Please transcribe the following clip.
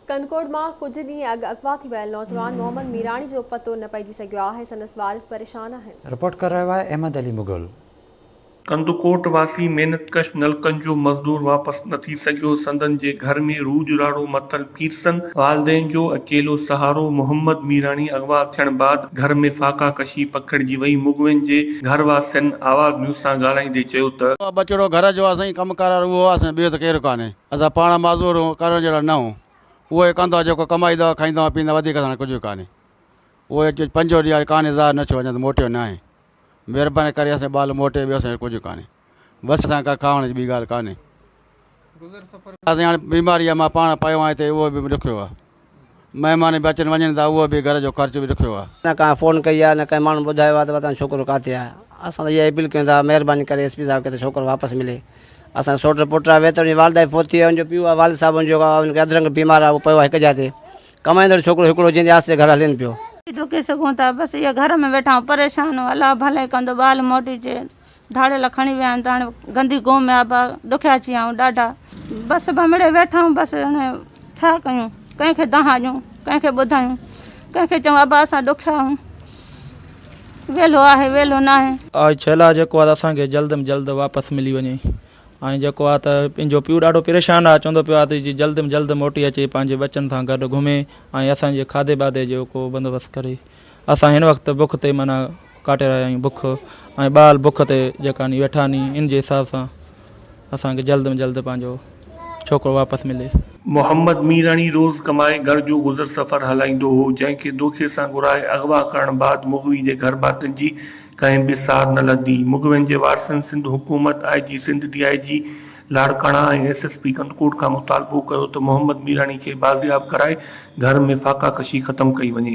ڪنڌڪوٽ مان ڪجهه ڏينهن اڳ اغوا ٿي ويل نوجوان محمد ميراڻي جو پتو نه پئجي سگهيو آهي، سندس وارث پريشان آهن. رپورٽ ڪري رهيو آهي احمد علي مغل. ڪنڌڪوٽ واسي محنت ڪش نلڪن جو مزدور واپس نه ٿي سگهيو، سندن جي گهر ۾ روڄ راڙو متل پيرسن والدين جو اڪيلو سهارو محمد ميراڻي اغوا ٿيڻ بعد گهر ۾ فاقا ڪشي پکڙجي وئي، مغوين جي گهر واسين آواز نيوز سان ڳالهائيندي چيو ته. ٻچڙو گهر جو آ سائين ڪم ڪار وارو اهو آ سائين ٻيو ته ڪير ڪانهي اسان پاڻ معذور هون ڪرڻ جهڙا نه هون اهو ئي ڪندو آ جيڪو ڪمائيندو آ کائيندو آ پيئندو آ وڌيڪ اسان وٽ ڪجهه به ڪانهي اهو ئي پنجون ڏينهن آ ڪانهي ظاهر نه ٿيو اڃا ته موٽيو ناهي. مھرباني ڪري اسان جو ٻال موٽي ٻيو اسان جو ڪجهه ڪانهي بس اسان کي کائڻ جي ٻي ڳالهه ڪانهي اسان هاڻي بيماري آهي مان پاڻ پيو آهيان هتي اهو به ڏکيو آهي مهمان به اچن وڃن ٿا اهو به گهر جو خرچ به ڏکيو آهي. نه ڪنهن فون ڪئي آهي نه ڪنهن ماڻهو ٻڌايو آهي ته توهان جو ڇوڪرو ڪاٿي آهي اسان ته اها اپيل ڪيون ٿا مهرباني ڪري ايس پي صاحب کي ته ڇوڪرو واپس ملي اسان جو سوٽ پٽ آهي ويتر ان جي والده فوت ٿي وئي ان جو پيء آهي والد صاحب ان جو ان کي اڌرنگ بيمار آهي اهو پيو آهي هڪ جاء تي ڪمائيندڙ ڇوڪرو هڪڙو جنهن جي آسري گهر هلين پيو. ڍڪي سگهون ٿا بس اهي گهر ۾ ويٺا آهيون پريشان آهيون الله ڀلائي ڪندو ٻال موٽي اچي ڌاڙيل کڻي ويا آهن ته هاڻي گندي گوم ۾ آبا ڏکيا اچي ويا آهيون ڏاڍا بس ڀنڀڙي ويٺا آهيون بس هاڻي ڇا ڪيون ڪنهن کي دانهن ڏيون ڪنهن کي ٻڌايون ڪنهن کي چئون ابا اسان ڏکيا آهيون ويلو آهي ويلو ناهي. آء ڇيلا جيڪو آ ته اسان کي جلد م جلد واپس ملي وڃي. ۽ جيڪو آ ته ان جو پيء ڏاڍو پريشان آ چوندو پيو آ ته جي جلد م جلد موٽي اچي پنهنجي ٻچن سان گڏ گهمي ۽ اسان جي کاڌي باڌي جو ڪو بندوبست ڪري اسان هن وقت بک تي معنيٰ ڪاٽي رهيا آهيون بک ۽ ٻال بک تي جيڪا ني ويٺا ني ان جي حساب سان اسان کي جلد م جلد پنهنجو ڇوڪرو واپس ملي. محمد ميراڻي روز ڪمائي گهر جو گذر سفر هلائيندو هو، جنهن کي دوکي سان گهرائي اغوا ڪرڻ بعد مغوي جي گهرڀاتين جي ڪنهن به سار نه لڌي. مغوين جي وارثن سنڌ حڪومت، I G Sindh, D I G Larkana ۽ S S P Kandhkot کان مطالبو ڪيو ته محمد ميراڻي کي بازياب ڪرائي گهر ۾ فاقا ڪشي ختم ڪئي وڃي.